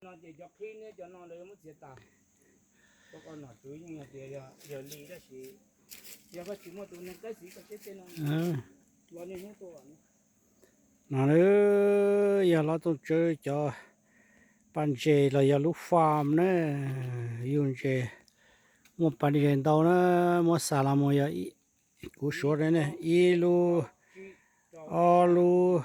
No ces cov qhib neb cov no lawv muab txiav tas. Koj nom tswv yeej hais tias yog li tab sis yog koj tsis muaj tus neeg qab xis koj teb tej no, los niaj hnub tuaj. No yog Hlob Txooj Tswb cov pas ntses los yog lub farm na, yug ntses, muaj pas ntses ntau na, muab xa los mus yog kuv suav ne, ib lub, ob lub,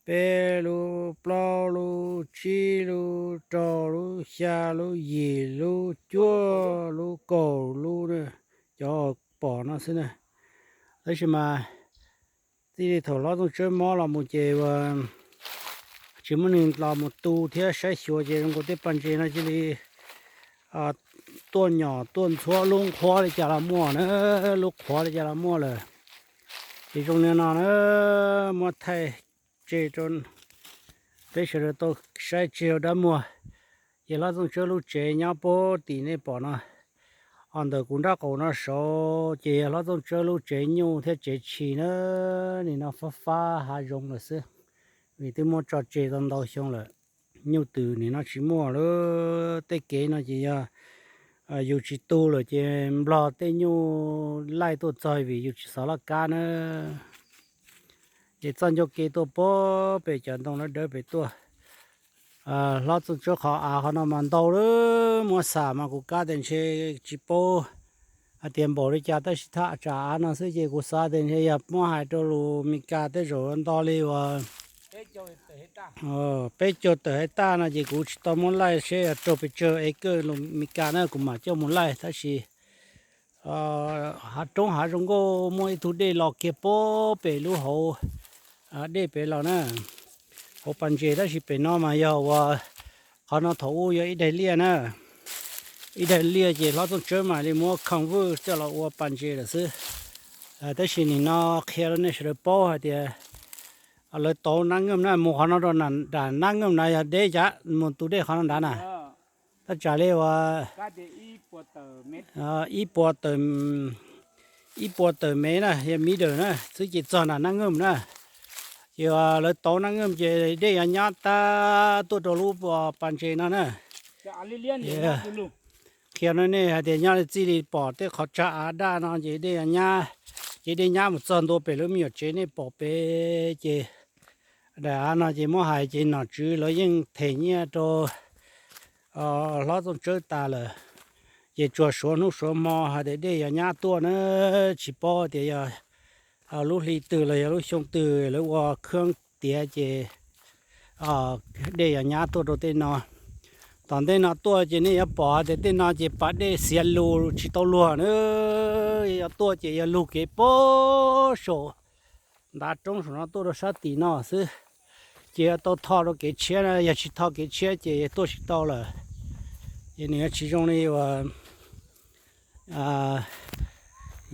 peb lub, plaub lub, tsib lub, rau lub, xya lub, yim lub, cuaj lub, kaum lub, cov pom no xwb na. Tab sis mas txij li thaum Hlob Txooj Tswb mob los mus ces ua tsis muaj neeg los mus tu thiab saib xyuas ces zoo nkaus tej pas ntses no cia li tuaj nyom tuaj ntxhuab lub nqhuab li cas los muaj na, lub qhuav li cas los muaj lawm. Ces zoo li no na, muab thaij tseg rau peb sawv daws tau saib tseg ua dab muag. Ces Hlob Txooj Tswb lub tsev nyob puag tim nej pom no, ho ntawm kuv nraub qaum no saud ces yog Hlob Txooj Tswb lub tsev nyuj thiab tsev tshis na. Nim no fab fab hav zoov lawm xwb, vim twb muab tso tseg tau ntau xyoo lawm. Nyuj twm nim no tsis muaj lawm. Tej kev no ces yog yus tsis tu lawm ces nplog tej nyuj laij tuaj txog vim yus tsis xov laj kab na. Ces txoj ncauj ke tuaj puag pem cov ntoo dawb dawb pem tuaj. Hlob Txooj Tswb qhov av qhov no mas ntau lawm, muab xam mas kuv kab tias ntshe tsis paub hais tias npaum li cas tab sis thaj tsam av no xwb ces kuv xav tias ntshe yog muab hais rau lus Mes Kas tej zaum nto li uas peb caug tawm hais taj no ces kuv tsis tau muab laij seb yog raug pes tsawg acre lus Mes Kas na kuv mam coj mus laij tab sis hav roob hav zoo nkauj muaj ib tug dej los kiag puag pem lub hauv dej pem los na, hauv pas ntses tab sis pem no mas yog uas qhov no thaum ub yog ib daig liaj na, ib daig liaj ces Hlob Txooj Tswb mam li muab convert coj los ua pas ntses lawm xwb. Tab sis nim no qhia rau nej sawv daws paub hais tias lawv tauv Nab Nkeej na, mus qhov no rau nram Nab Nkeej na yog deb cav mus tus dej qhov no nrad na. Thaj tsam li uas ib puas tawm, ib puas tawm mev na, yog meter na xwb ces txog nram Nab Nkeej na. Ces lawv tauv Nab Nkeej ces dej yuav nyab tag tuaj rau lub pas ntses no na. Qhia rau nej hais tias nyob li txij li pom tej qhov tsag av daj no ces dej yuav nyab, ces dej nyab mus txog ntua pem lub me nyuam tsev nej pom pem ces daim av no ces muab hais ces nom tswv lawv yeej them nyiaj rau Hlob Txooj Tswb tas lawm. Ces tsuas suav hnub suav hmo hais tias dej yuav nyab tuaj na, tsis paub tias yog lub hli twg los yog lub xyoo twg lawv ua khab tiav ces dej yuav nyab tuaj rau tej no. Tom ntej no tuaj ces nej yuav pom hais tias tej no ces pas dej xiav lug tsis tau luag na, yuav tuaj ces yuav lug kev puag saum ntav roob saum no tuaj rau sab tim no xwb. Ces yuav tau tho rau kev tshiab na, yog tsis tho kev tshiab ces tuaj tsis tau lawm. Ces nws yuav tsis zoo li uas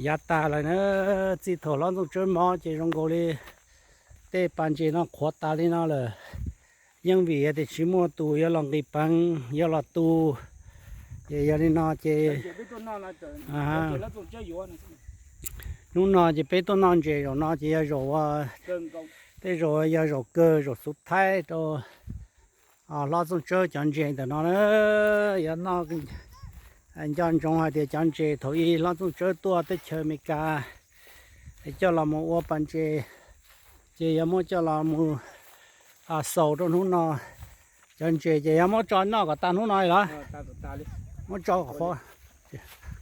yav tas lawm na, txij thaum Hlob Txooj Tswb mob ces zoo nkaus li tej pas ntses no qhuav tas li no lawm. Yeej vim tias tsis muaj tus yuav los nqis peev yuav los tu, ces yog li no ces hnub no ces peb tuaj noj ntses zaum no ces yog zaum, tej zaum yog zaum kawg zaum xuv thaib rau Hlob Txooj Tswb cov ntses ntawm no na. Yuav nco ntsoov hais tias cov ntses thaum ub Hlob Txooj Tswb tuaj teb chaws Amelikas coj los mus ua pas ntses, ces yuav muab coj los mus xaus rau hnub no. Cov ntses ces yuav muab tso noj kom tas hnub no li los? Muab tso qhuav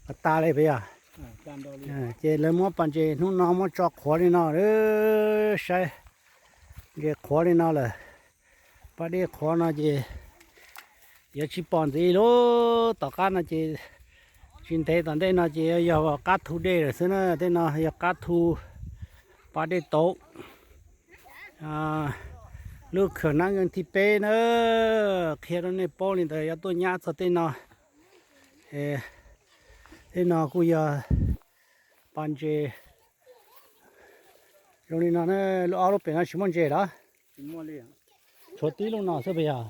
kom tas li puas yog? Ces lawv muab pas ntses hnub no muab tso qhuav li no, saib ntses qhuav li no lawm. Pas dej qhuav no ces yuav tsis pom ntxiv lub tom qab no ces tsis ntev tom ntej no ces yog qab thu dej lawm xwb na. Tej no yog qab thu pas dej tauv. Lub kham Nab Nkeej thib peb na, qhia rau nej paub li ntawd yuav tuaj nyab txog tej no. Tej no kuj yog pas ntses zoo li no, lub ob lub pem no tsis muaj ntses los? Tshuav tib lub no xwb puas yog?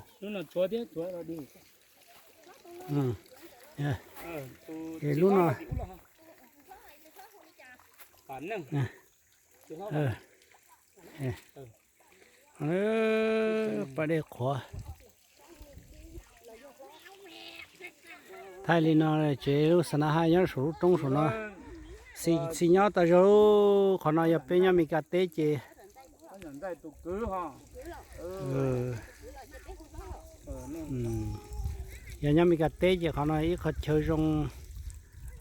Ces lub no, pas dej qhuav, Hais li no, tsev lub xa na haj nyob saum lub roob saum no. Xi nyob tau zog, qhov no yog peb nyob Meskas teb ces yog nyob Meskas teb ces qhov no ib qho chaw zoo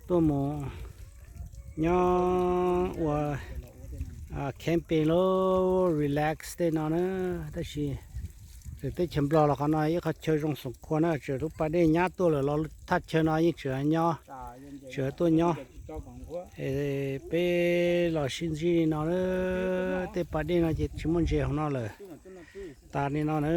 tuaj mus nyob ua camping los relax tej no na. Tab sis txawm teb chaws Nplog los qhov no ib qho chaw zoo xoom khuas na, tseem lub pas dej nyab tuaj lawm los thaj chaw no yeej tseem nyob, tseem tuaj nyob. Peb los sib ntsib li no, tej pas dej no ces tsis muaj ntses hauv no lawm. Tas li no na.